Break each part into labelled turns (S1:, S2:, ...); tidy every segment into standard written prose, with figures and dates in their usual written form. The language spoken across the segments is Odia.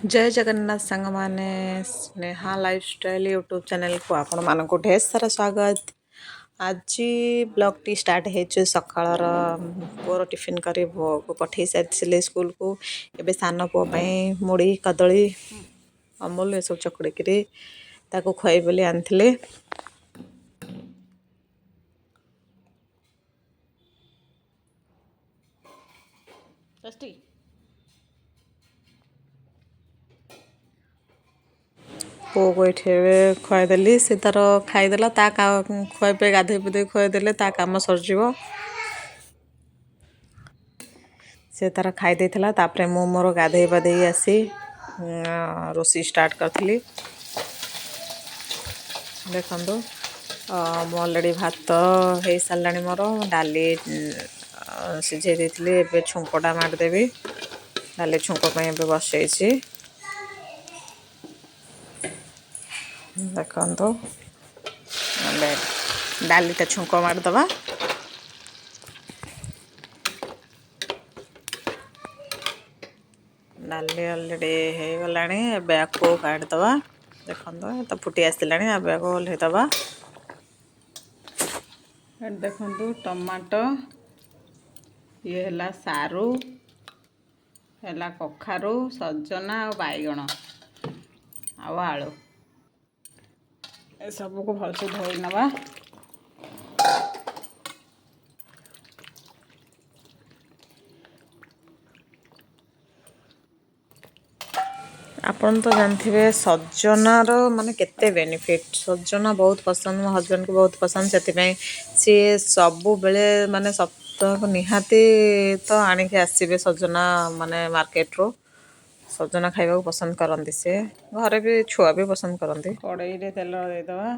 S1: ଜୟ ଜଗନ୍ନାଥ ସାଙ୍ଗମାନେ, ସ୍ନେହା ଲାଇଫଷ୍ଟାଇଲ୍ ୟୁଟ୍ୟୁବ୍ ଚ୍ୟାନେଲ୍କୁ ଆପଣମାନଙ୍କୁ ଢେର ସାରା ସ୍ୱାଗତ। ଆଜି ବ୍ଲଗ୍ଟି ଷ୍ଟାର୍ଟ ହେଇଛି ସକାଳର। ପୁଅର ଟିଫିନ୍ କରି ପୁଅକୁ ପଠେଇ ସାରିଥିଲି ସ୍କୁଲକୁ। ଏବେ ସାନ ପୁଅ ପାଇଁ ମୁଢ଼ି, କଦଳୀ, ଅମୁଲ ଏସବୁ ଚକଡ଼ିକିରି ତାକୁ ଖୁଆଇ ବୋଲି ଆଣିଥିଲି। ପୁଅକୁ ଏଇଠି ଏବେ ଖୁଆଇଦେଲି, ସେ ତାର ଖାଇଦେଲା। ତା ଖୁଆଇ ପିଆଇ, ଗାଧୋଇ ପାଧୋଇ ଖୁଆଇଦେଲେ ତା କାମ ସରିଯିବ। ସେ ତାର ଖାଇ ଦେଇଥିଲା। ତାପରେ ମୁଁ ମୋର ଗାଧୋଇ ପାଧୋଇ ଆସି ରୋଷେଇ ଷ୍ଟାର୍ଟ କରିଥିଲି। ଦେଖନ୍ତୁ, ମୁଁ ଅଲରେଡ଼ି ଭାତ ହେଇସାରିଲାଣି ମୋର, ଡାଲି ସିଝେଇ ଦେଇଥିଲି। ଏବେ ଛୁଙ୍କଟା ମାରିଦେବି। ଡାଲି ଛୁଙ୍କ ପାଇଁ ଏବେ ବସେଇଛି। ଦେଖନ୍ତୁ, ଏବେ ଡାଲିଟା ଛୁଙ୍କ ମାରିଦେବା। ଡାଲି ଅଲରେଡ଼ି ହେଇଗଲାଣି, ଏବେ ଆକୁ କାଢ଼ିଦେବା। ଦେଖନ୍ତୁ, ତ ଫୁଟି ଆସିଲାଣି, ଏବେ ଆକୁ ଓହ୍ଲେଇଦେବା। ଦେଖନ୍ତୁ, ଟମାଟୋ, ଇଏ ହେଲା ସାରୁ, ହେଲା କଖାରୁ, ସଜନା ଆଉ ବାଇଗଣ ଆଉ ଆଳୁ, ଏସବୁକୁ ଭଲସେ ଧୋଇ ନେବା। ଆପଣ ତ ଜାଣିଥିବେ ସଜନାର ମାନେ କେତେ ବେନିଫିଟ୍। ସଜନା ବହୁତ ପସନ୍ଦ, ମୋ ହଜବେଣ୍ଡକୁ ବହୁତ ପସନ୍ଦ। ସେଥିପାଇଁ ସିଏ ସବୁବେଳେ, ମାନେ ସପ୍ତାହକୁ ନିହାତି ତ ଆଣିକି ଆସିବେ ସଜନା, ମାନେ ମାର୍କେଟରୁ। ସଜନା ଖାଇବାକୁ ପସନ୍ଦ କରନ୍ତି ସେ, ଘରେ ବି ଛୁଆ ବି ପସନ୍ଦ କରନ୍ତି। କଡ଼େଇରେ ତେଲ ଦେଇଦେବା।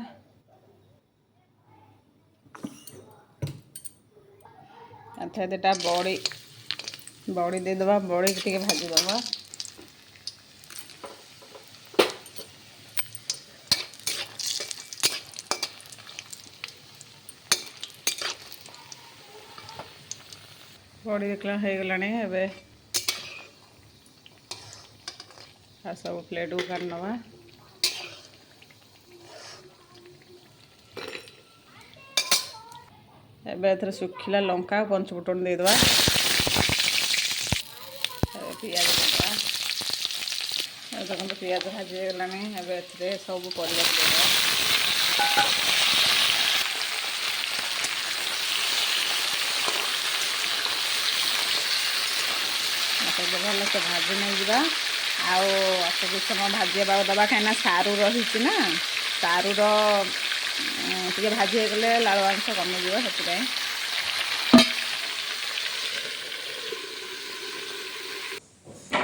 S1: ଏଥିରେ ଦୁଇଟା ବଡ଼ି ଦେଇଦେବା। ବଡ଼ିକି ଟିକେ ଭାଜିଦେବା। ବଡ଼ି ଦେଖିଲା ହେଇଗଲାଣି, ଏବେ ଆଉ ସବୁ ପ୍ଲେଟ୍କୁ କାଢ଼ି ନେବା। ଏବେ ଏଥିରେ ଶୁଖିଲା ଲଙ୍କା ଆଉ ପଞ୍ଚଫୁଟଣ ଦେଇଦେବା। ଏବେ ପିଆଜ ଦେଇଦେବା। ଏବେ ଦେଖନ୍ତୁ, ପିଆଜ ଭାଜି ହେଇଗଲାଣି। ଏବେ ଏଥିରେ ସବୁ ପରିବାକୁ ଦେଇଦେବା। ଭଲସେ ଭାଜି ନେଇଯିବା ଆଉ ଅଳ୍ପ କିଛି ସମୟ ଭାଜି ହେବାକୁ ଦେବା, କାହିଁକିନା ସାରୁ ରହିଛି ନା, ସାରୁର ଟିକେ ଭାଜି ହେଇଗଲେ ଲାଳୁଆ ଅଂଶ କମିଯିବ, ସେଥିପାଇଁ।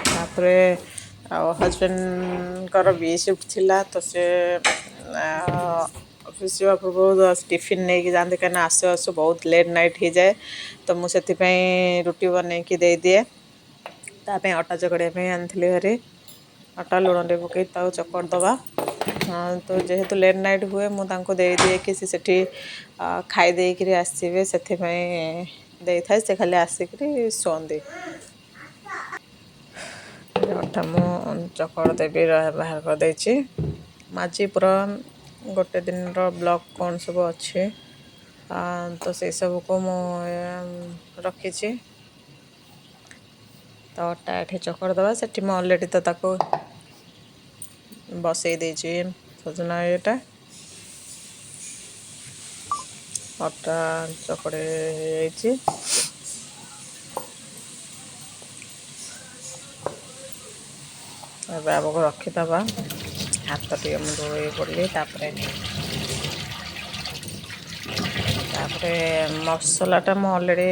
S1: ତାପରେ ଆଉ ହଜବେଣ୍ଡଙ୍କର ବି ସିଫ୍ଟ ଥିଲା, ତ ସେ ଅଫିସ୍ ଯିବା ପୂର୍ବରୁ ଟିଫିନ୍ ନେଇକି ଯାଆନ୍ତି, କାହିଁକିନା ଆସୁ ଆସୁ ବହୁତ ଲେଟ୍ ନାଇଟ୍ ହେଇଯାଏ। ତ ମୁଁ ସେଥିପାଇଁ ରୁଟି ବନେଇକି ଦେଇଦିଏ। ତା ପାଇଁ ଅଟା ଚକଡ଼ିବା ପାଇଁ ଆଣିଥିଲି ଭାରି। ଅଟା ଲୁଣ ଟିକେ ପକାଇ ତାକୁ ଚକଡ଼ି ଦେବା। ତ ଯେହେତୁ ଲେଟ୍ ନାଇଟ୍ ହୁଏ, ମୁଁ ତାଙ୍କୁ ଦେଇଦିଏ କି ସେ ସେଠି ଖାଇ ଦେଇକିରି ଆସିବେ, ସେଥିପାଇଁ ଦେଇଥାଏ। ସେ ଖାଲି ଆସିକିରି ଶୁଅନ୍ତି। ଅଟା ମୁଁ ଚକଡ଼ି ଦେବି, ବାହାର କରିଦେଇଛି। ଆଜି ପୁରା ଗୋଟେ ଦିନର ବ୍ଲଗ୍ କ'ଣ ସବୁ ଅଛି, ତ ସେଇ ସବୁକୁ ମୁଁ ରଖିଛି। ତ ଅଟା ଏଠି ଚକଡ଼ି ଦେବା। ସେଠି ମୁଁ ଅଲରେଡ଼ି ତ ତାକୁ ବସେଇ ଦେଇଛି ସଜନା ଇଏଟା। ଅଟା ଚକଡ଼ି ହେଇଯାଇଛି। ଏବେ ଆଗକୁ ରଖିଦେବା। ହାତ ଟିକେ ମୁଁ ଧୋଇ ପଡ଼ିଲି। ତାପରେ ମସଲାଟା ମୁଁ ଅଲରେଡ଼ି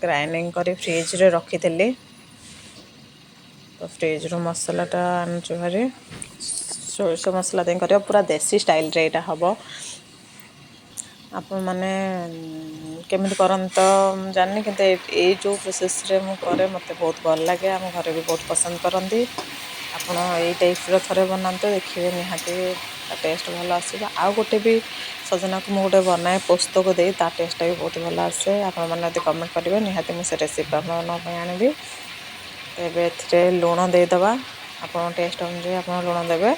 S1: ଗ୍ରାଇଣ୍ଡିଙ୍ଗ କରି ଫ୍ରିଜରେ ରଖିଥିଲି। ତ ଫ୍ରିଜରୁ ମସଲାଟା ଆଣୁଛୁ ଭାରି। ସୋରିଷ ମସଲା ଦେଇ କରିବ, ପୁରା ଦେଶୀ ଷ୍ଟାଇଲରେ ଏଇଟା ହେବ। ଆପଣମାନେ କେମିତି କରନ୍ତି ତ ମୁଁ ଜାଣିନି, କିନ୍ତୁ ଏଇ ଯେଉଁ ପ୍ରୋସେସ୍ରେ ମୁଁ କରେ, ମୋତେ ବହୁତ ଭଲ ଲାଗେ। ଆମ ଘରେ ବି ବହୁତ ପସନ୍ଦ କରନ୍ତି। ଆପଣ ଏଇ ଟାଇପ୍ର ଥରେ ବନାନ୍ତୁ, ଦେଖିବେ ନିହାତି ତା ଟେଷ୍ଟ ଭଲ ଆସିବ। ଆଉ ଗୋଟେ ବି ସଜନାକୁ ମୁଁ ଗୋଟେ ବନାଏ ପୋସ୍ତକ ଦେଇ, ତା ଟେଷ୍ଟଟା ବି ବହୁତ ଭଲ ଆସେ। ଆପଣମାନେ ଯଦି କମେଣ୍ଟ କରିବେ, ନିହାତି ମୁଁ ସେ ରେସିପି ଆପଣମାନଙ୍କ ପାଇଁ ଆଣିବି। ତ ଏବେ ଏଥିରେ ଲୁଣ ଦେଇଦେବା ଆପଣଙ୍କ ଟେଷ୍ଟ ଅନୁଯାୟୀ ଆପଣ ଲୁଣ ଦେବେ।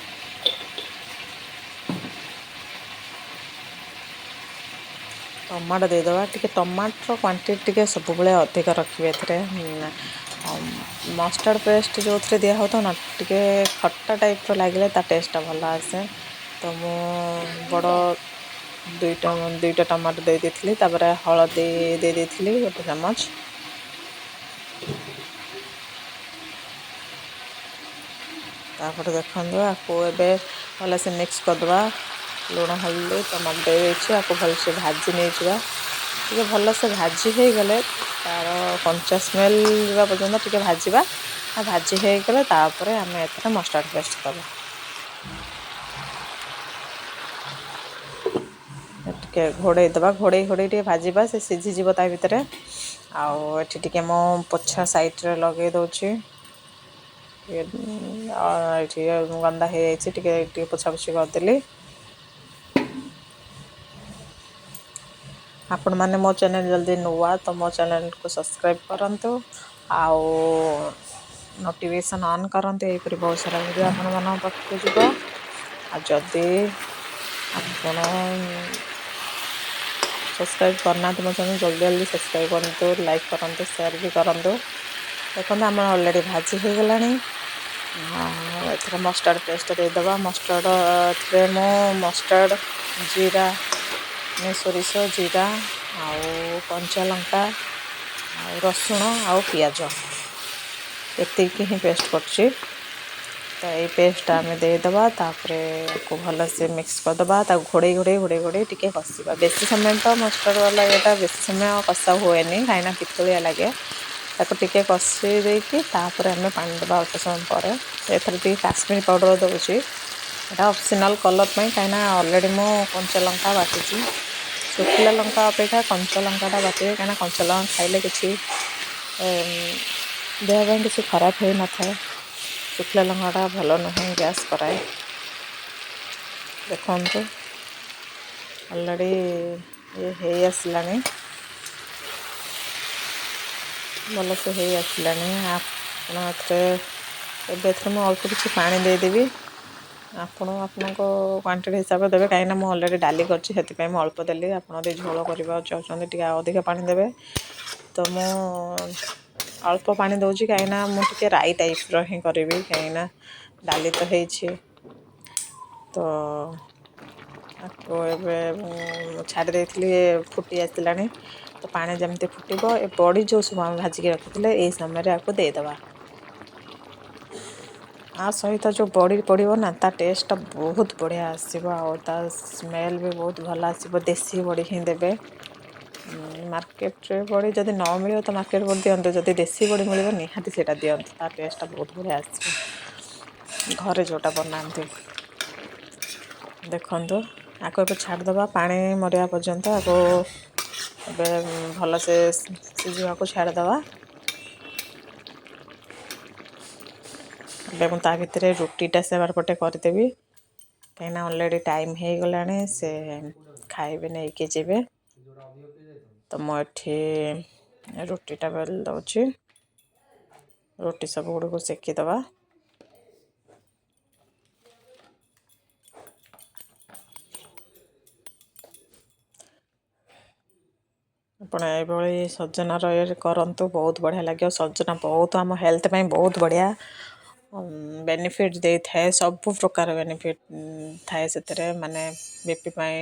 S1: ଟମାଟୋ ଦେଇଦେବା ଟିକେ। ଟମାଟୋର କ୍ୱାଣ୍ଟିଟି ଟିକେ ସବୁବେଳେ ଅଧିକ ରଖିବେ ଏଥିରେ। ମଷ୍ଟାର୍ଡ଼ ପେଷ୍ଟ ଯେଉଁଥିରେ ଦିଆ ହେଉଥିବ ନା, ଟିକେ ଖଟା ଟାଇପ୍ର ଲାଗିଲେ ତା ଟେଷ୍ଟଟା ଭଲ ଆସେ। ତ ମୁଁ ବଡ଼ ଦୁଇଟା ଟମାଟୋ ଦେଇ ଦେଇଥିଲି। ତାପରେ ହଳଦୀ ଦେଇ ଦେଇଥିଲି 1 ଚାମଚ। ତାପରେ ଦେଖନ୍ତୁ, ଆକୁ ଏବେ ଭଲସେ ମିକ୍ସ କରିଦେବା। ଲୁଣ, ହଳଦୀ, ଟମାଟୋ ଦେଇଦେଇଛି। ଆକୁ ଭଲସେ ଭାଜି ନେଇଯିବା। ଟିକେ ଭଲସେ ଭାଜି ହେଇଗଲେ, ତା'ର କଞ୍ଚା ସ୍ମେଲ୍ ଯିବା ପର୍ଯ୍ୟନ୍ତ ଟିକେ ଭାଜିବା। ଭାଜି ହେଇଗଲେ ତାପରେ ଆମେ ଏଥିରେ ମଷ୍ଟାର୍ଡ଼ ପେଷ୍ଟ ଦେବା। ଟିକେ ଘୋଡ଼େଇ ଦେବା। ଘୋଡ଼େଇ ଘୋଡ଼େଇ ଟିକେ ଭାଜିବା, ସେ ସିଝିଯିବ ତା ଭିତରେ। ଆଉ ଏଠି ଟିକେ ମୁଁ ପୋଛା ସାଇଡ଼୍ରେ ଲଗେଇ ଦେଉଛି। ଟିକେ ଏଠି ଗନ୍ଦା ହେଇଯାଇଛି, ଟିକେ ଟିକେ ପୋଛାପୋଛି କରିଦେଲି। ଆପଣମାନେ ମୋ ଚ୍ୟାନେଲ୍ ଯଦି ନୂଆ, ତ ମୋ ଚ୍ୟାନେଲ୍କୁ ସବସ୍କ୍ରାଇବ୍ କରନ୍ତୁ ଆଉ ନୋଟିଫିକେସନ୍ ଅନ୍ କରନ୍ତୁ। ଏହିପରି ବହୁତ ସାରା ଭିଡ଼ିଓ ଆପଣମାନଙ୍କ ପାଖକୁ ଯିବ। ଆଉ ଯଦି ଆପଣ ସବସ୍କ୍ରାଇବ୍ କରିନାହାନ୍ତି ମୋ ଚ୍ୟାନେଲ୍, ଜଲ୍ଦି ଜଲ୍ଦି ସବସ୍କ୍ରାଇବ୍ କରନ୍ତୁ, ଲାଇକ୍ କରନ୍ତୁ, ସେୟାର ବି କରନ୍ତୁ। ଦେଖନ୍ତୁ, ଆମର ଅଲରେଡ଼ି ଭାଜି ହେଇଗଲାଣି। ଏଥିରେ ମଷ୍ଟାର୍ଡ଼ ପେଷ୍ଟ ଦେଇଦେବା। ମଷ୍ଟାର୍ଡ଼ ଏଥିରେ ମୁଁ ମଷ୍ଟାର୍ଡ଼, ଜିରା, ସୋରିଷ, ଜିରା ଆଉ କଞ୍ଚା ଲଙ୍କା ଆଉ ରସୁଣ ଆଉ ପିଆଜ, ଏତିକି ହିଁ ପେଷ୍ଟ କରୁଛି। ତ ଏଇ ପେଷ୍ଟଟା ଆମେ ଦେଇଦେବା। ତାପରେ ଆକୁ ଭଲସେ ମିକ୍ସ କରିଦେବା। ତାକୁ ଘୋଡ଼େଇ ଘୋଡ଼େଇ ଘୋଡ଼େଇ ଘୋଡ଼େଇ ଟିକେ କଷିବା। ବେଶୀ ସମୟ ତ ମଷ୍ଟାର୍ଡ଼ ବାଲା ଇଏଟା ବେଶୀ ସମୟ କଷା ହୁଏନି, କାହିଁକିନା ପିତୁଳିଆ ଲାଗେ। ତାକୁ ଟିକେ କଷି ଦେଇକି ତାପରେ ଆମେ ପାଣି ଦେବା ଅଳ୍ପ ସମୟ ପରେ। ଏଥିରେ ଟିକେ କାଶ୍ମୀର ପାଉଡ଼ର ଦେଉଛି। ଏଇଟା ଅପସନାଲ୍, କଲର୍ ପାଇଁ, କାହିଁକିନା ଅଲରେଡ଼ି ମୁଁ କଞ୍ଚା ଲଙ୍କା ବାଟିଛି। ଶୁଖିଲା ଲଙ୍କା ଅପେକ୍ଷା କଞ୍ଚା ଲଙ୍କାଟା ବାଟିବେ, କାହିଁକିନା କଞ୍ଚା ଲଙ୍କା ଖାଇଲେ କିଛି ଦେହ ପାଇଁ କିଛି ଖରାପ ହେଇନଥାଏ। ଶୁଖିଲା ଲଙ୍କାଟା ଭଲ ନୁହେଁ, ଗ୍ୟାସ୍ କରାଏ। ଦେଖନ୍ତୁ, ଅଲରେଡ଼ି ଇଏ ହେଇ ଆସିଲାଣି, ଭଲସେ ହେଇ ଆସିଲାଣି। ଆପଣ ଏଥିରେ ଏବେ ଏଥିରେ ମୁଁ ଅଳ୍ପ କିଛି ପାଣି ଦେଇଦେବି। ଆପଣ ଆପଣଙ୍କ କ୍ୱାଣ୍ଟିଟି ହିସାବରେ ଦେବେ, କାହିଁକିନା ମୁଁ ଅଲରେଡ଼ି ଡାଲି କରିଛି, ସେଥିପାଇଁ ମୁଁ ଅଳ୍ପ ଦେଲି। ଆପଣ ଯଦି ଝୋଳ କରିବାକୁ ଚାହୁଁଛନ୍ତି, ଟିକେ ଅଧିକା ପାଣି ଦେବେ। ତ ମୁଁ ଅଳ୍ପ ପାଣି ଦେଉଛି, କାହିଁକିନା ମୁଁ ଟିକେ ରାଇ ଟାଇପ୍ର ହିଁ କରିବି, କାହିଁକିନା ଡାଲି ତ ହେଇଛି। ତ ଆକୁ ଏବେ ମୁଁ ଛାଡ଼ି ଦେଇଥିଲି, ଫୁଟି ଆସିଲାଣି। ତ ପାଣି ଯେମିତି ଫୁଟିବ, ଏ ବଡ଼ି ଯେଉଁ ସବୁ ଆମେ ଭାଜିକି ରଖିଥିଲେ, ଏଇ ସମୟରେ ଆକୁ ଦେଇଦେବା। ଆ ସହିତ ଯେଉଁ ବଡ଼ି ପଡ଼ିବ ନା, ତା ଟେଷ୍ଟଟା ବହୁତ ବଢ଼ିଆ ଆସିବ ଆଉ ତା ସ୍ମେଲ୍ ବି ବହୁତ ଭଲ ଆସିବ। ଦେଶୀ ବଡ଼ି ହିଁ ଦେବେ। ମାର୍କେଟରେ ବଡ଼ି ଯଦି ନ ମିଳିବ, ତ ମାର୍କେଟ ବଡ଼ି ଦିଅନ୍ତୁ। ଯଦି ଦେଶୀ ବଡ଼ି ମିଳିବ, ନିହାତି ସେଇଟା ଦିଅନ୍ତୁ। ତା ଟେଷ୍ଟଟା ବହୁତ ବଢ଼ିଆ ଆସିବ, ଘରେ ଯେଉଁଟା ବନାନ୍ତି। ଦେଖନ୍ତୁ, ଆକୁ ଏବେ ଛାଡ଼ିଦେବା ପାଣି ମରିବା ପର୍ଯ୍ୟନ୍ତ। ଆକୁ ଏବେ ଭଲସେ ସିଝିବାକୁ ଛାଡ଼ିଦେବା। ଏବେ ମୁଁ ତା ଭିତରେ ରୁଟିଟା ସେବାର ପଟେ କରିଦେବି, କାହିଁକିନା ଅଲରେଡ଼ି ଟାଇମ୍ ହେଇଗଲାଣି, ସେ ଖାଇବେ, ନେଇକି ଯିବେ। ତ ମୁଁ ଏଠି ରୁଟିଟା ବେଲି ଦେଉଛି। ରୁଟି ସବୁ ଗୁଡ଼ିକୁ ସେକିଦେବା। ଆପଣ ଏଇଭଳି ସଜନାର ଇଏ କରନ୍ତୁ, ବହୁତ ବଢ଼ିଆ ଲାଗିବ। ସଜନା ବହୁତ ଆମ ହେଲ୍ଥ ପାଇଁ ବହୁତ ବଢ଼ିଆ ବେନିଫିଟ୍ ଦେଇଥାଏ। ସବୁ ପ୍ରକାର ବେନିଫିଟ୍ ଥାଏ ସେଥିରେ, ମାନେ ବିପି ପାଇଁ,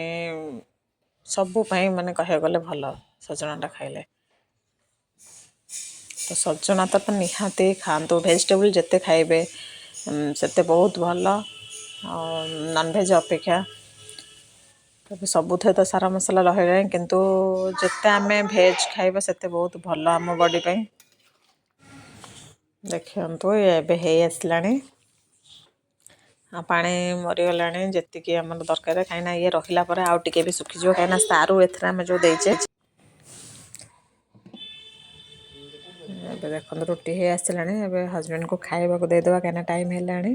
S1: ସବୁ ପାଇଁ, ମାନେ କହିବାକୁ ଗଲେ ଭଲ ସଜନାଟା ଖାଇଲେ। ତ ସଜନା ତ ନିହାତି ଖାଆନ୍ତୁ। ଭେଜିଟେବୁଲ୍ ଯେତେ ଖାଇବେ, ସେତେ ବହୁତ ଭଲ ନନଭେଜ୍ ଅପେକ୍ଷା। ତେବେ ସବୁଥିରେ ତ ସାର ମସଲା ରହିଲାଣି, କିନ୍ତୁ ଯେତେ ଆମେ ଭେଜ୍ ଖାଇବା, ସେତେ ବହୁତ ଭଲ ଆମ ବଡ଼ି ପାଇଁ। ଦେଖନ୍ତୁ, ଏବେ ହେଇ ଆସିଲାଣି ଆଉ ପାଣି ମରିଗଲାଣି ଯେତିକି ଆମର ଦରକାର, କାହିଁକିନା ଇଏ ରଖିଲା ପରେ ଆଉ ଟିକେ ବି ଶୁଖିଯିବ, କାହିଁକିନା ସାରୁ ଏଥିରେ ଆମେ ଯେଉଁ ଦେଇଛେ। ଏବେ ଦେଖନ୍ତୁ, ରୁଟି ହେଇ ଆସିଲାଣି। ଏବେ ହଜବେଣ୍ଡକୁ ଖାଇବାକୁ ଦେଇଦେବା, କାହିଁକିନା ଟାଇମ୍ ହେଲାଣି।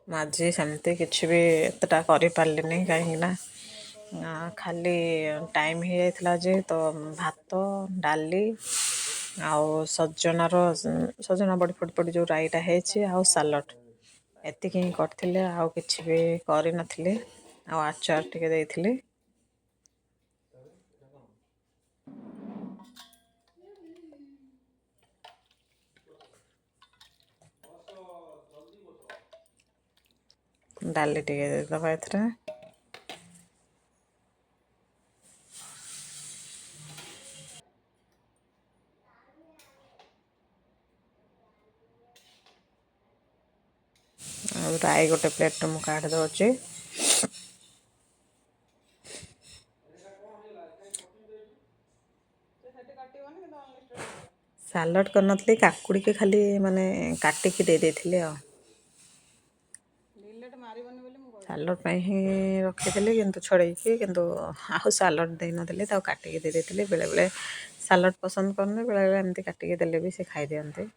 S1: ମୁଁ ଆଜି ସେମିତି କିଛି ବି ଏତେଟା କରିପାରିଲିନି, କାହିଁକିନା ଖାଲି ଟାଇମ୍ ହେଇଯାଇଥିଲା ଯେ ତ ଭାତ, ଡାଲି ଆଉ ସଜନାର ସଜନା ବଡ଼ି ଫଡ଼ି ପଡ଼ି ଯେଉଁ ରାଇଟା ହେଇଛି ଆଉ ସାଲଡ଼, ଏତିକି ହିଁ କରିଥିଲି, ଆଉ କିଛି ବି କରିନଥିଲି। ଆଉ ଆଚାର ଟିକେ ଦେଇଥିଲି। ଡାଲି ଟିକେ ଦେଇଦେବା ଏଥିରେ। ଆଉ ରାଇ ଗୋଟେ ପ୍ଲେଟ୍ରେ ମୁଁ କାଢ଼ି ଦେଉଛି। ସାଲଡ଼ କରିନଥିଲି, କାକୁଡ଼ିକି ଖାଲି ମାନେ କାଟିକି ଦେଇ ଦେଇଥିଲି। ଆଉ ସାଲଡ଼ ପାଇଁ ହିଁ ରଖିଥିଲି କିନ୍ତୁ ଛଡ଼େଇକି, କିନ୍ତୁ ଆଉ ସାଲଡ଼ ଦେଇନଥିଲି, ତାକୁ କାଟିକି ଦେଇ ଦେଇଥିଲି। ବେଳେବେଳେ ସାଲଡ଼ ପସନ୍ଦ କରନ୍ତି, ବେଳେବେଳେ ଏମିତି କାଟିକି ଦେଲେ ବି ସେ ଖାଇଦିଅନ୍ତି।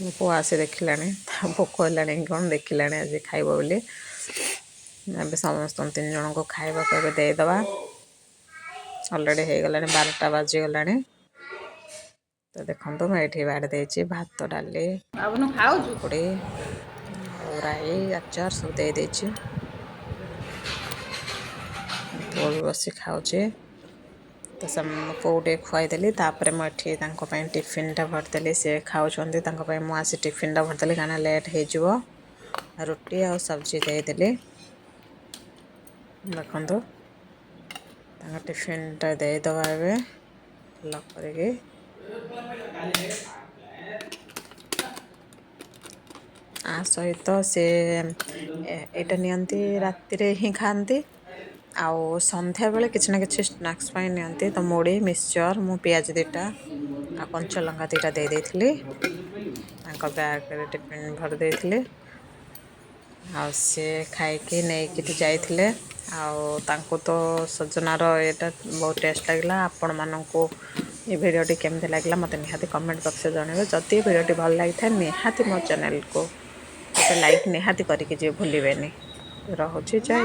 S1: ପୁଅ ଆସି ଦେଖିଲାଣି, ତା ଭୋକ ହେଲାଣି କ'ଣ ଦେଖିଲାଣି ଆଜି ଖାଇବ ବୋଲି। ଏବେ ସମସ୍ତଙ୍କୁ 3 ଜଣଙ୍କୁ ଖାଇବାକୁ ଏବେ ଦେଇଦେବା। ଅଲରେଡ଼ି ହେଇଗଲାଣି, 12ଟା ବାଜିଗଲାଣି। ତ ଦେଖନ୍ତୁ, ମୁଁ ଏଇଠି ବାଢ଼ି ଦେଇଛି ଭାତ, ଡାଲି, କାକୁଡ଼ି ଆଉ ରାଇ, ଆଚାର ସବୁ ଦେଇଦେଇଛି। ପୁଅ ବି ବସି ଖାଉଛି। ତ ସେ ପୁଅକୁ ଟିକେ ଖୁଆଇଦେଲି। ତାପରେ ମୁଁ ଏଠି ତାଙ୍କ ପାଇଁ ଟିଫିନ୍ଟା ଭରିଦେଲି। ସେ ଖାଉଛନ୍ତି, ତାଙ୍କ ପାଇଁ ମୁଁ ଆସି ଟିଫିନ୍ଟା ଭରିଦେଲି, କାରଣ ଲେଟ୍ ହେଇଯିବ। ରୁଟି ଆଉ ସବଜି ଦେଇଦେଲି। ଦେଖନ୍ତୁ, ତାଙ୍କ ଟିଫିନ୍ଟା ଦେଇଦେବା ଏବେ ଲକ୍ କରିକି। ଆ ସହିତ ସେ ଏଇଟା ନିଅନ୍ତି, ରାତିରେ ହିଁ ଖାଆନ୍ତି। ଆଉ ସନ୍ଧ୍ୟାବେଳେ କିଛି ନା କିଛି ସ୍ନାକ୍ସ ପାଇଁ ନିଅନ୍ତି। ତ ମୁଢ଼ି, ମିକ୍ସଚର୍, ମୁଁ ପିଆଜ 2ଟା ଆଉ କଞ୍ଚା ଲଙ୍କା 2ଟା ଦେଇ ଦେଇଥିଲି। ତାଙ୍କ ବ୍ୟାଗ୍ରେ ଟିଫିନ୍ ଭରି ଦେଇଥିଲି ଆଉ ସିଏ ଖାଇକି ନେଇକି ଯାଇଥିଲେ। ଆଉ ତାଙ୍କୁ ତ ସଜନାର ଏଇଟା ବହୁତ ଟେଷ୍ଟ ଲାଗିଲା। ଆପଣମାନଙ୍କୁ ଏ ଭିଡ଼ିଓଟି କେମିତି ଲାଗିଲା, ମୋତେ ନିହାତି କମେଣ୍ଟ ବକ୍ସରେ ଜଣାଇବେ। ଯଦି ଭିଡ଼ିଓଟି ଭଲ ଲାଗିଥାଏ, ନିହାତି ମୋ ଚ୍ୟାନେଲକୁ ଗୋଟେ ଲାଇକ୍ ନିହାତି କରିକି ଯିବେ, ଭୁଲିବେନି। ରହୁଛି, ଜୟ।